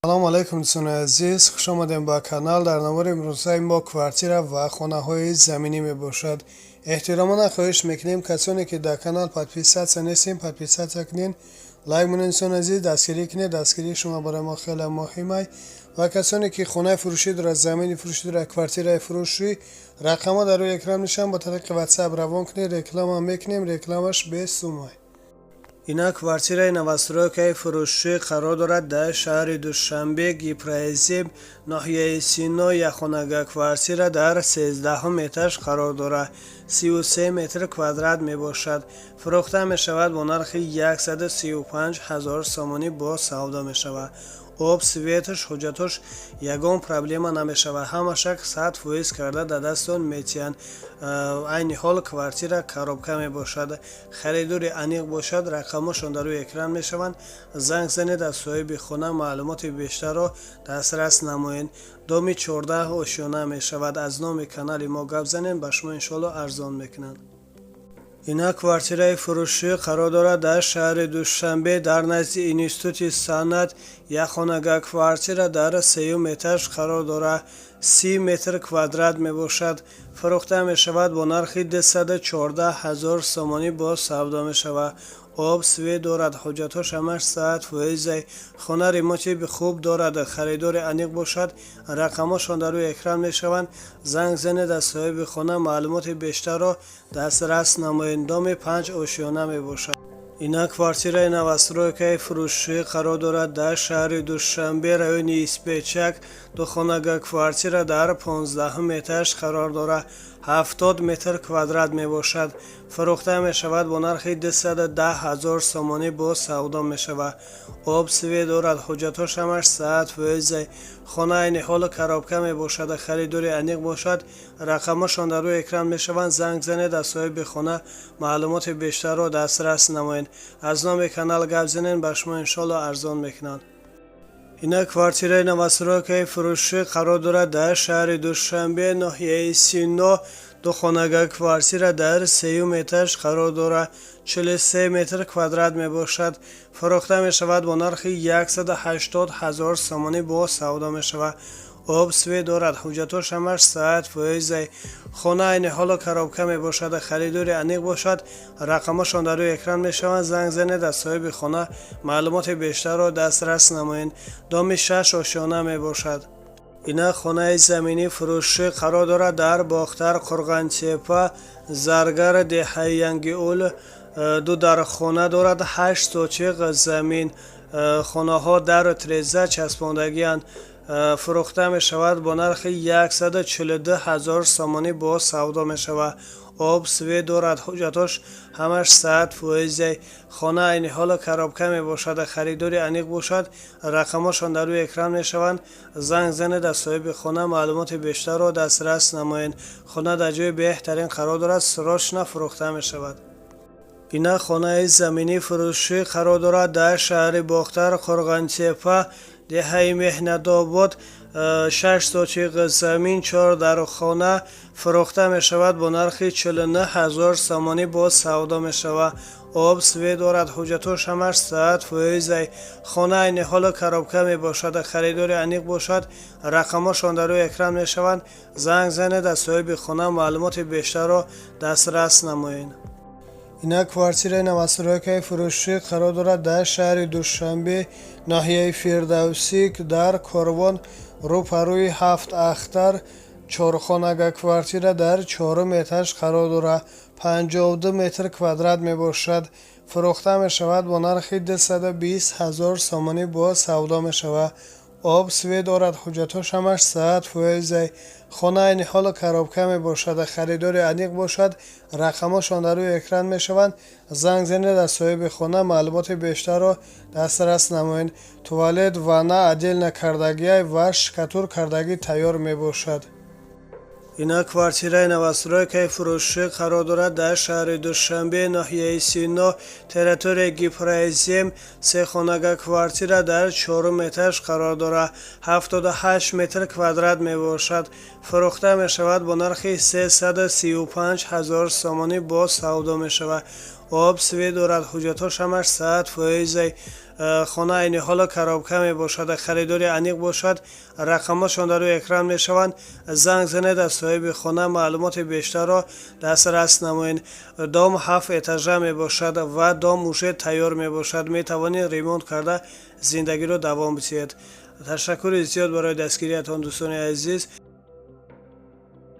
Салому алайкум, дӯстони азиз, хуш омадем ба канал. Дар навори имрӯзаи мо квартира ва хонаҳои заминӣ мебошад. Эҳтиромона хоҳиш мекунем, касоне ки дар канал подписаться нестем, подписаться кунед, лайк монед. Дӯстони азиз, дастгирӣ кунед, дастгирии шумо барои мо хеле муҳим ай. Ва касоне ки хонаи фурӯшӣ дорад, замини фурӯшӣ дорад, квартираи фурӯшӣ, рақамҳо дар рӯи экран мешаванд, ба тариқи WhatsApp равон кунед, реклама мекунем, рекламаш бесумай. Ина квартираи новостройкаи фурӯшӣ қарор дорад дар шаҳри Душанбе, Гипрозем, ноҳияи Сино. Якхонага квартира дар 13-ҳум этаж қарор дорад, 33 метр квадрат мебошад. Фурӯхта мешавад бо нархи 135 ҳазор сомонӣ, бо савдо мешавад. Об, светаш, ҳуҷҷатош ягон проблема намешавад, ҳамашак 100% карда дар дастон метиҳанд. Айни ҳол квартира коробка мебошад. Харидори аниқ бошад, рақамҳошон дар рӯи экран мешаванд, занг занед, аз соҳиби хона маълумоти бештарро дастрас намоед. Доми 14, ошёна мешавад. Аз номи канали мо гап занед, ба шумо иншоалло арзон мекунанд. Ина квартираи фурӯшӣ қарор дорад дар шаҳри Душанбе, дар назди Институти санъат. Якхонага квартира дар сеюм этаж қарор дорад, 30 метр квадрат мебошад. Фурӯхта мешавад бо нархи 214 ҳазор сомонӣ, бо савдо мешавад. Об, свет дорад, ҳуҷҷатҳош ҳамаш 100%. Хона ремонти хуб дорад. Харидори аниқ бошад, рақамҳошон дар рӯи экран мешаванд, занг занед, аз соҳиби хона маълумоти бештарро дастрас намоед. Доми 5, ошёна мебошад. Ина квартираи новостройкаи фурӯшӣ қарор дорад дар шаҳри Душанбе, райони Испечак. Духонага квартира дар 15-ҳум этаж қарор дорад, 70 метр квадрат мебошад. Фурӯхта мешавад бо нархи 210 ҳазор сомонӣ, бо савдо мешавад. Об, свет дорад, ҳуҷҷатҳош ҳамаш 100%. Хона айни ҳол коробка мебошад. Харидори аниқ бошад, рақамҳошон дар рӯи экран мешаванд, занг занед, аз соҳиби хона маълумоти бештарро дастрас намоед. Аз номи канал гап занед, ба шумо иншоалло арзон мекунанд. Ина квартираи новостройкаи фурӯшӣ қарор дорад дар шаҳри Душанбе, ноҳияи Сино. Духонага квартира дар сеюм этаж қарор дорад, 43 метр квадрат мебошад. Фурӯхта мешавад бо нархи 180 ҳазор сомонӣ, бо савдо мешавад. Об, свет дорад, ҳуҷҷатҳош ҳамаш 100%. Хона айни ҳоло коробка мебошад. Харидори аниқ бошад, рақамҳошон дар рӯи экран мешаванд, занг занед, аз соҳиби хона маълумоти бештарро дастрас намоед. Доми 6, ошёна мебошад. Ина хонаи заминӣ фурӯшӣ қарор дорад дар Бохтар, Қурғонтеппа, Заргар, деҳаи Янгиул. Ду дархона дорад, 8 сотиқ замин. Хонаҳо дару треза часпондагианд. Фурӯхта мешавад бо нархи 142 ҳазор сомонӣ, бо савдо мешавад. Об, свет дорад, ҳуҷҷатҳош ҳамаш 100%. Хона айни ҳоло коробка мебошад. Харидори аниқ бошад, рақамҳошон дар рӯи экран мешаванд, занг занед, аз соҳиби хона маълумоти бештарро дастрас намоед. Хона дар ҷои беҳтарин қарор дорад, срочно фурӯхта мешавад. Ина хонаи заминӣ фурӯшӣ қарор дорад дар шаҳри Бохтар, Қурғонтеппа, деҳаи Меҳнатобод. 6 сотиқ замин, чор дархона. Фурӯхта мешавад бо нархи 49 ҳазор сомонӣ, бо савдо мешавад. Об, свет дорад, ҳуҷҷатҳош ҳамаш 100%. Хона айни ҳоло коробка мебошад. Харидори аниқ бошад, рақамҳошон дар рӯи экран мешаванд, занг занед, аз соҳиби хона маълумоти бештарро дастрас намоед. Ина квартираи новостройкаи фурӯшӣ қарор дорад дар шаҳри Душанбе, ноҳияи Фирдавсӣ, дар Корвон, рӯпарӯи Ҳафт Ахтар. Чорхонага квартира дар чорум этаж қарор дорад, 52 метр квадрат мебошад. Фурӯхта мешавад бо нархи 220 ҳазор сомонӣ, бо савдо мешавад. Об, свет дорад, ҳуҷҷатҳош ҳамаш 100%. Хона айни ҳоло коробка мебошад. Харидори аниқ бошад, рақамҳошон дар рӯи экран мешаванд, занг занед, аз соҳиби хона маълумоти бештарро дастрас намоед. Туалет, ванна отдельно кардагиай ва штукатур кардагӣ тайёр мебошад. Ина квартираи новостройкаи фурӯшӣ қарор дорад дар шаҳри Душанбе, ноҳияи Сино, территорияи Гипрозем. Сехонага квартира дар чорум этаж қарор дорад, 78 метр квадрат мебошад. Фурӯхта мешавад бо нархи 335 ҳазор сомонӣ, бо савдо мешавад. Об, свет дорад, ҳуҷҷатҳош ҳамаш 100%. Хона айни ҳоло коробка мебошад. Харидори аниқ бошад, рақамҳошон дар рӯи экран мешаванд. Занг занед, аз соҳиби хона маълумоти бештарро дастрас намоед. Дом ҳафт этажа мебошад ва дом уже тайёр мебошад. Метавонед ремонт карда, зиндагиро давом бидиҳед. Ташаккури зиёд барои дастгириятон, дӯстони азиз.